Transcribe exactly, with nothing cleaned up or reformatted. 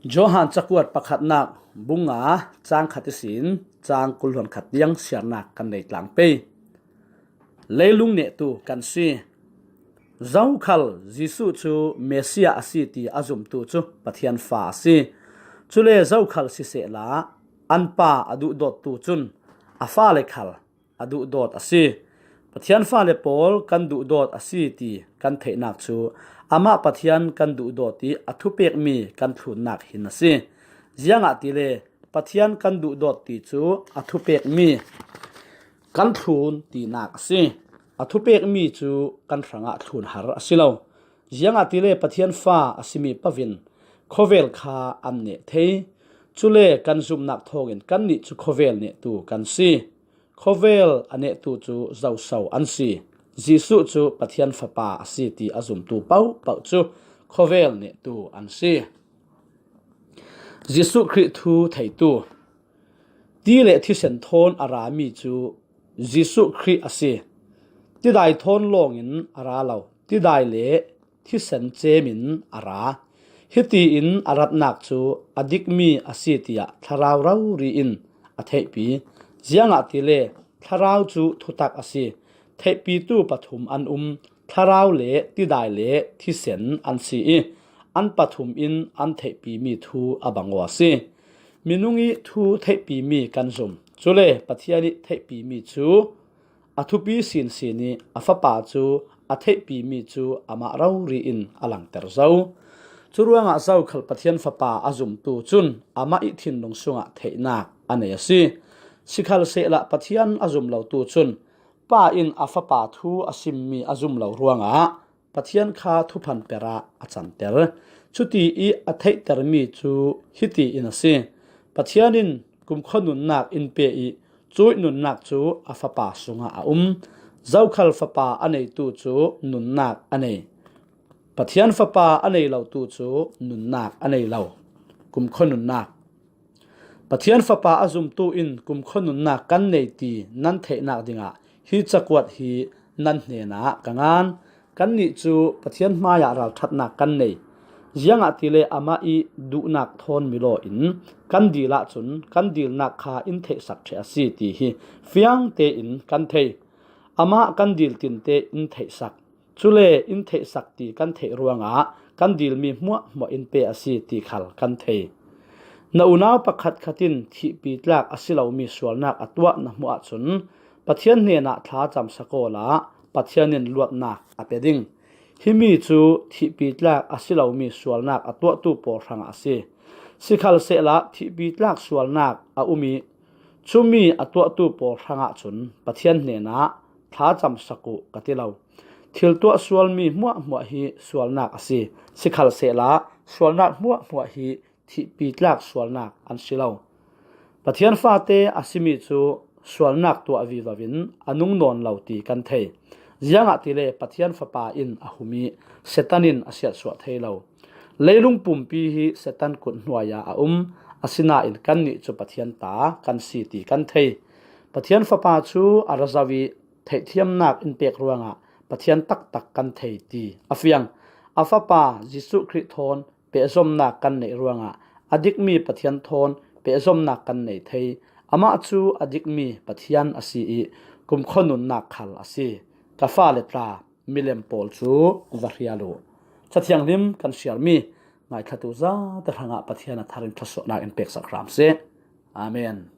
Johan cakuat pakhatnak bung nga cang khat ihsin cang kul hluan khat tiang siarnak kan nei tlang pei. Leilung nehtu kan si. Zokhal Jesuh cu Messiah a si ti a zumtu cu Pathian fa a si. Cule zokhal sisehla an pa a duhdawttu cun a fale khal a duhdawt a si. Pathian fale pawl kan duhdawt a si ti kan theihnak cu amah Pathian kan duhdawt ih a thupekmi kan thlunnak hin a si. Ziangahtile Pathian kan duhdawt ti cu a thupekmi kan thlun tinak a si. A thupekmi cu kan hrangah thlun har a si lo. Ziangahtile Pathian fa a simi povin khawvel kha an neh thei. Cule kan zumhnak thawngin kannih cu khawvel nehtu kan si. Khawvel a nehtu cu zoso an si? Jesuh cu Pathian Fapa a si ti a zumtu paohpaoh cu khawvel nehtu an si. Jesuh Khrih thu theitu. Ti le thisen thawn a rami cu Jesuh Khrih a si. Tidai thawn lawngin a ra lo, tidai le thisen cemin a ra. Hitiin a ratnak cu a dikmi a si tiah thlarau rori in a theihpi. Ziangahtile thlarau cu thutak a si. Theihpitu pathum an um. Thlarau le tidai le thisen an si ih an pathum in an theihpimi thu a bang aw a si. Minung ih thu theihpimi kan zum. Cule Pathian ih theihpimi cu a thupi sinsin ih a Fapa cu a theihpimi cu amah rori in a langter zo. Curuangah zokhal Pathian Fapa a zumtu cun amah ih thinlung sungah theihnak a nei a si. Sikhalsehla Pathian a zum lotu cun Pa in a Fapa thu a simmi a zum lo ruangah Pathian kha thuphan perah a canter. Cuti ih a theihtermi cu hiti in a si. Pathian in kumkhua nunnak in pe ih cuih nunnak cu a Fapa sungah a um. Zokhal Fapa a neitu cu nunnak a nei. Pathian Fapa a nei lotu cu nunnak a nei lo. Kumkhua nunnak. Pathian Fapa a zumtu in kumkhua nunnak kan nei ti nan theihnak dingah hi cakuat hi nan hnenah ka ngan. Kannih cu Pathian hmaiah ralṭhatnak kan nei. Ziangahtile amah ih duhnak thawn milaw in kan dil ahcun kan dilnak kha in theihsak ṭheh a si ti hi fiang tein kan thei. Amah kan dil tinte in theihsak. Cule in theihsak ti kan theih ruangah kan dilmi hmuahhmuah in pe a si ti khal kan thei. Na unau pakhatkhat in thihpi tlak a si lomi sualnak a tuah na hmuh ahcun Pathian hnenah thlacam sak awla Pathian in luatnak a pe ding. Himi cu thihpi tlak a si lomi sualnak a tuahtu pawl hrangah a si. Sikhalsehla thihpi tlak sualnak a um ih cumi a tuahtu pawl hrangah cun Pathian hnenah thlacam sak uh ka ti lo. Thil tuah sualmi hmuahhmuah hi sualnak a si. Sikhalsehla sualnak hmuahhmuah hi thihpi tlak sualnak an si lo. Pathian fate a simi cu sualnak tuah vivo in a nung nawn lo ti kan thei. Ziangahtile Pathian Fapa in a hum ih Satan in a siatsuah thei lo. Leilung pumpi hi Satan kut hnuai ah a um, asinain kannih cu Pathian ta kan si ti kan thei. Pathian Fapa cu a ra zo ih theihthiamnak in pek ruangah Pathian taktak kan thei ti a fiang. A Fapa Jesuh Khrih thawn pehzomnak kan neih ruangah a dikmi Pathian thawn pehzomnak kan nei thei. Amah cu a dikmi Pathian a si ih kumkhua nunnak khal a si. Ka fale tla, milem pawl cu va hrial uh. Cathianghlim kan siarmi ngaithlatu zate hrangah Pathian a thar in thluasuahnak in peksak hram seh. Amen.